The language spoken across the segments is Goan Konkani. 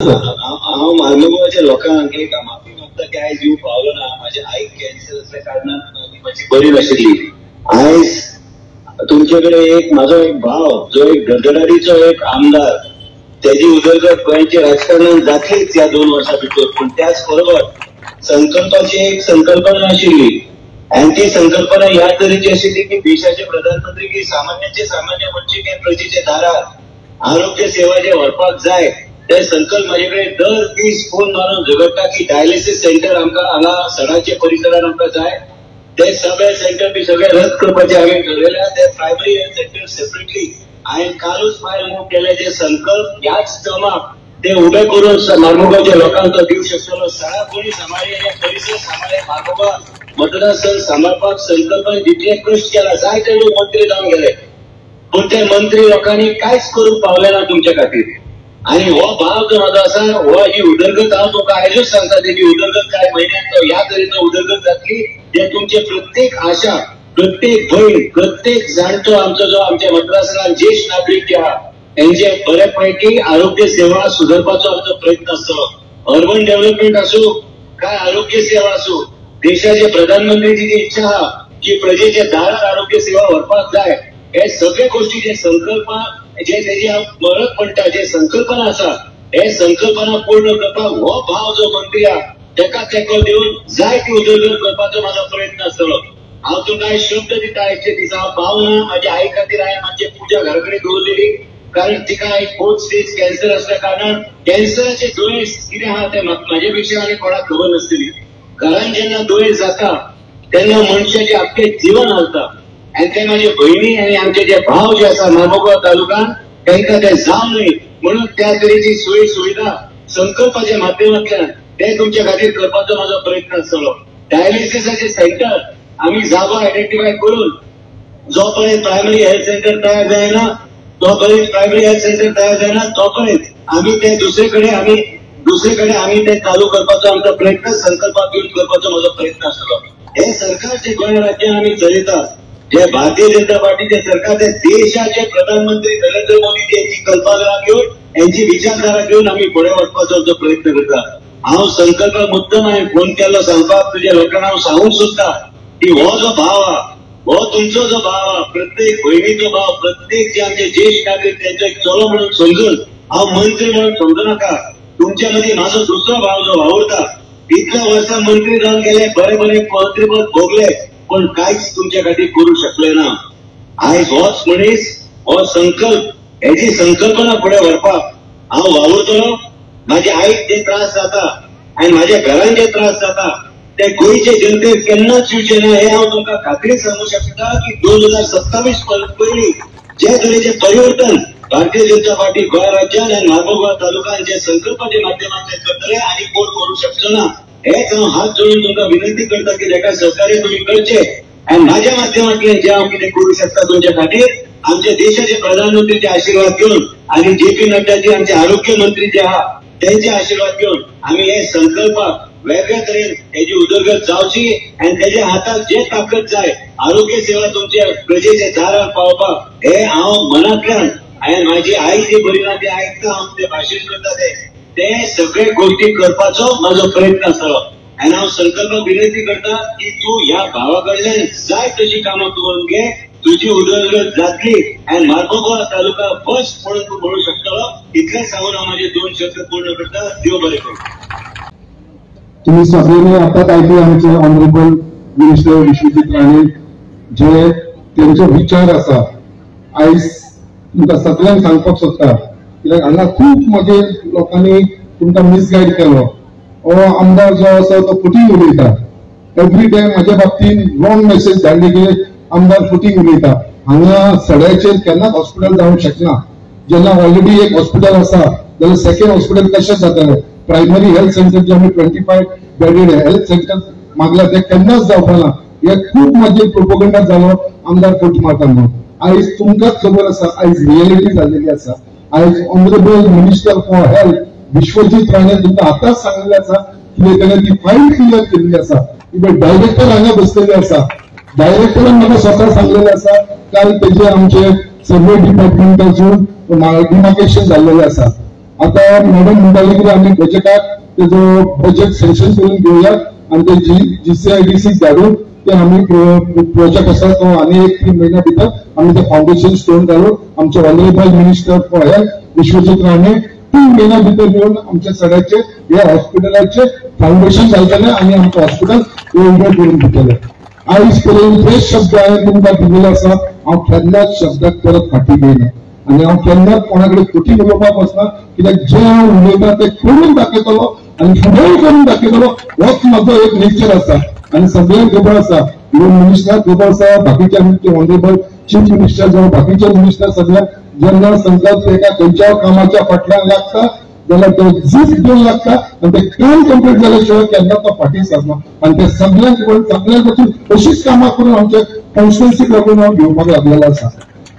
हांव मार्मगोवाच्या लोकांक एक माफी मागता की आयज येवंक पावलो ना. म्हाज्या आईक कॅन्सर असल्या कारणान ती मातशी बरी नाशिल्ली. आयज तुमचे कडेन एक म्हाजो एक भाव जो एक धडधडारीचो एक आमदार, तेजी उदरगत गोंयच्या राजकारणान जातलीच ह्या 2 वर्सां भितर, पूण त्याच बरोबर संकल्पाची एक संकल्पना आशिल्ली आनी ती संकल्पना ह्या तरेची आशिल्ली की देशाचे प्रधानमंत्री की सामान्याचे सामान्य मनशे की प्रजेच्या दारार आरोग्य सेवा जे व्हरपाक जाय ते संकल्प म्हाजे कडेन दर दीस फोन मारून झगडटा की डायलिसीस सेंटर आमकां हांगा सडाचे परिसरान आमकां जाय. ते सगळे सेंटर बी सगळे रद्द करपाचे हांवें ठरयल्या. ते प्रायमरी हेल्थ सेंटर सेपरेटली हांवें कालूच फायल मूव केले. जे संकल्प ह्याच टर्माक ते उबे करून मार्मोगांवच्या लोकांक तो दिवंक शकतलो. सडा कोणी सांबाळी आनी परिसर सांबाळी मार्मोगांव मतदारसंघ सांबाळपाक संकल्पान जितले कश्ट केला, जायते लोक मंत्री जावन गेले, पूण ते मंत्री लोकांनी कांयच करूंक पावले ना तुमच्या खातीर. आनी हो भाव जो म्हाजो आसा, हो ही उदरगत हांव तुमकां आयजूच सांगता, तेजी उदरगत कांय म्हयन्यान तो ह्या तरेचो उदरगत जातली जे तुमचे प्रत्येक आशा, प्रत्येक भयण, प्रत्येक जाणटो आमचो जो आमच्या मतदारसंघात ज्येश्ठ नागरीक जे आहा तेंचे बरे पैकी आरोग्य सेवा सुदरपाचो आमचो प्रयत्न आसतलो. अर्बन डेव्हलपमेंट आसूं काय आरोग्य सेवा आसूं, देशाचे प्रधानमंत्रीची जी इच्छा आहा की प्रजेच्या दारार आरोग्य सेवा व्हरपाक जाय, हे सगळे गोष्टी जे संकल्प जे तेजी हांव मरत म्हणटा, जे संकल्पना आसा हे संकल्पना पूर्ण करपाक हो भाव जो मंत्री आहा तेका तेंको दिवन जाय ती उदरगत करपाचो म्हाजो प्रयत्न आसतलो. हांव तुमकां शब्द दिता, आयचे दिसा हांव पावना. म्हाज्या आई खातीर हांवें मातशी पुजा घरा कडेन दवरलेली, कारण तिका एक 4th stage cancer असल्या कारणान कॅन्सराचे दुयेंस कितें आहा तें म्हाजे पेक्षा आनी कोणाक खबर नासतली. घरान जेन्ना दुयेंस जाता तेन्ना मनशाचें आख्खें जिवन हालता. आनी ते म्हाजे भयणी आनी आमचे जे भाव जे आसा मार्मोगांव तालुक्यान तांकां ते जावं न्हय म्हणून त्या तरेची सोयी सुविधा संकल्पाच्या माध्यमांतल्यान ते तुमच्या खातीर करपाचो म्हाजो प्रयत्न आसतलो. डायलिसिसाचे सेंटर आमी जागो आयडेंटिफाय करून जो पर्यंत प्रायमरी हेल्थ सेंटर तयार जायना तोपर्यंत प्रायमरी हेल्थ सेंटर तयार जायना तोपर्यंत आमी ते दुसरे कडेन आमी ते चालू करपाचो आमचो प्रयत्न संकल्पाक घेवन करपाचो म्हजो प्रयत्न आसतलो. हे सरकार जे गोंय राज्यान आमी चलयतात, जे भारतीय जनता पार्टीचे सरकार, ते देशाचे प्रधानमंत्री नरेंद्र मोदी यांची कल्पना घेवन, यांची विचारधारा घेवन आमी फुडें वचपाचो आमचो प्रयत्न करता. हांव संकल्प मुद्दम हांवें फोन केल्लो सांगपाक तुज्या लोकांक हांव सांगूंक सोदता की हो जो भाव आहा, हो तुमचो जो भाव आहा, प्रत्येक भयणीचो भाव, प्रत्येक जे आमचे ज्येश्ठ नागरीक तेंचो एक चलो म्हणून समजून, हांव मंत्री म्हणून समजू नाका. तुमच्या मदीं म्हाजो दुसरो भाव जो वावुरता, इतल्या वर्सां मंत्री जावन गेले, बरे बरे मंत्रीपद भोगले, पण कांयच तुमच्या खातीर करूं शकले ना. आयज होच मनीस हो संकल्प, हेजी संकल्पना फुडें व्हरपाक हांव वावुरतलो. म्हाज्या आईक जे त्रास जाता आनी म्हाज्या घरान जे त्रास जाता ते गोंयचे जनतेक केन्नाच येवचे ना, हे हांव तुमकां खात्रीन सांगूं शकता की 2027 पयलीं जे तरेचें परिवर्तन भारतीय जनता पार्टी गोंय राज्यान आनी मार्मोगांव तालुक्यान जे संकल्पाच्या माध्यमांतल्यान करतले आनी कोण करूं शकचो ना, हेच हांव हात जोडून तुमकां विनंती करता की ताका सहकार्य तुमी करचें आनी म्हाज्या माध्यमांतल्यान जें हांव कितें करूं शकता तुमच्या खातीर, आमच्या देशाचे प्रधानमंत्रीचे आशिर्वाद घेवन आनी जे पी नड्डाजी आमचे आरोग्य मंत्री जे आहा तेंचे आशिर्वाद घेवन आमी हे संकल्पाक वेगळ्या तरेन हेजी उदरगत जावची आनी तेज्या हाताक जे ताकद जाय आरोग्य सेवा तुमच्या प्रजेच्या दारार पावपाक, हे हांव मनांतल्यान आनी म्हाजी आई जी बरी ना ती आयकता, हांव ते भाशण करता, ते सगळे गोष्टी करपाचो म्हाजो प्रयत्न आसतलो. आनी हांव संकल्प विनंती करता की तूं ह्या भावा कडल्यान जाय तशी कामां करून घे, तुजी उदरगत जातली आनी मार्मोगांव तालुका फर्स्ट म्हणून तूं म्हणू शकतलो. इतलें सांगून हांव म्हाजे 2 शब्द पूर्ण करता. देव बरें करूं. तुम्ही सगळ्यांनी आताच ऐकले आमचे ऑनरेबल मिनिस्टर विश्वजीत राणे जे तेंचो विचार आसा, आयज तुमकां सगळ्यांक सांगपाक सोदता कित्याक हांगा खूब म्हजे लोकांनी तुमकां मिसगायड केलो. हो आमदार जो आसा तो फटींग उलयता, एवरी डे म्हज्या बाबतीन रॉंग मेसेज धाडली की आमदार फटींग उलयता. हांगा सड्याचेर केन्नाच हॉस्पिटल जावंक शकना. जेन्ना ऑलरेडी एक हॉस्पिटल आसा जाल्यार सेकंड हॉस्पिटल कशें जातलें? प्रायमरी हेल्थ सेंटर जे आमी 25 बेडेड हेल्थ सेंटर मागला ते केन्नाच जावपाना. हे खूब म्हजे प्रोपोगंडा जालो आमदार फट मारता म्हणून. आयज तुमकांच खबर आसा, आयज रियलिटी जाल्लेली आसा. आयज honourable minister for health Vishwajit Rane तुमकां आतांच सांगलेलें आसा की ताणें ती फायल क्लियर केल्ली आसा. इवन डायरेक्टर हांगा बसलेले आसा, डायरेक्टरान म्हाका स्वता सांगलेलें आसा काल तेजे आमचे सर्वे डिपार्टमेंटासून डिमार्केशन जाल्लेलें आसा. आता मॅडम म्हणटाले की आमी बजेटाक तेजो बजेट सँक्शन करून घेवया आनी ते GCIDC धाडून ते आमी प्रोजेक्ट आसा तो आनी एक 3 म्हयन्या भितर आमी ते फावंडेशन स्टोन घालून आमचे honourable minister for health Vishwajit Rane 3 म्हयन्या भितर येवन आमच्या सगळ्याचे हे हॉस्पिटलाचे फावंडेशन घालतले आनी आमचें हॉस्पिटल उबें करून दितले. आयज पर्यंत जे शब्द हांवें तुमकां दिलेले आसा हांव केन्नाच शब्दाक परत फाटीं घेयना आनी हांव केन्नाच कोणा कडेन खोटी उलोवपाक वचना, कित्याक जें हांव उलयता तें करून दाखयतलो आनी फुडेंय करून दाखयतलो. होच म्हजो एक नेचर आसा आनी सगळ्यांक खबर आसा, इवन मिनिस्टराक खबर आसा, बाकीचे आमचे ऑनरेबल चीफ मिनिस्टर जावं बाकीचे मिनिस्टर सगळ्यांक जेन्ना संकल्प एका खंयच्या कामाच्या फाटल्यान लागता जाल्यार तो जीप घेवन लागता आनी तें काम कंप्लीट जाल्या शिवाय केन्ना तो फाटीं सरना. आनी ते सगळ्यांक सगळ्यांक वचून अशीच कामां करून आमच्या कॉन्स्टिट्युन्सीक लागून हांव घेवपाक लागलेलो आसा.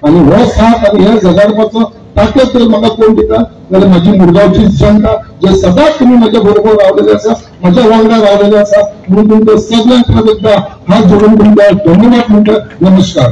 आनी हो साथ आनी हे झगडपाचो ताकद जर म्हाका कोण दिता जाल्यार म्हजी मुरगांवची जनता जे सदांच तुमी म्हज्या बरोबर रावलेले आसा, म्हज्या वांगडा रावलेले आसा, म्हणून तुमकां सगळ्यांक परत एकदा हात जोडून तुमकां धन्यवाद म्हणटा. नमस्कार.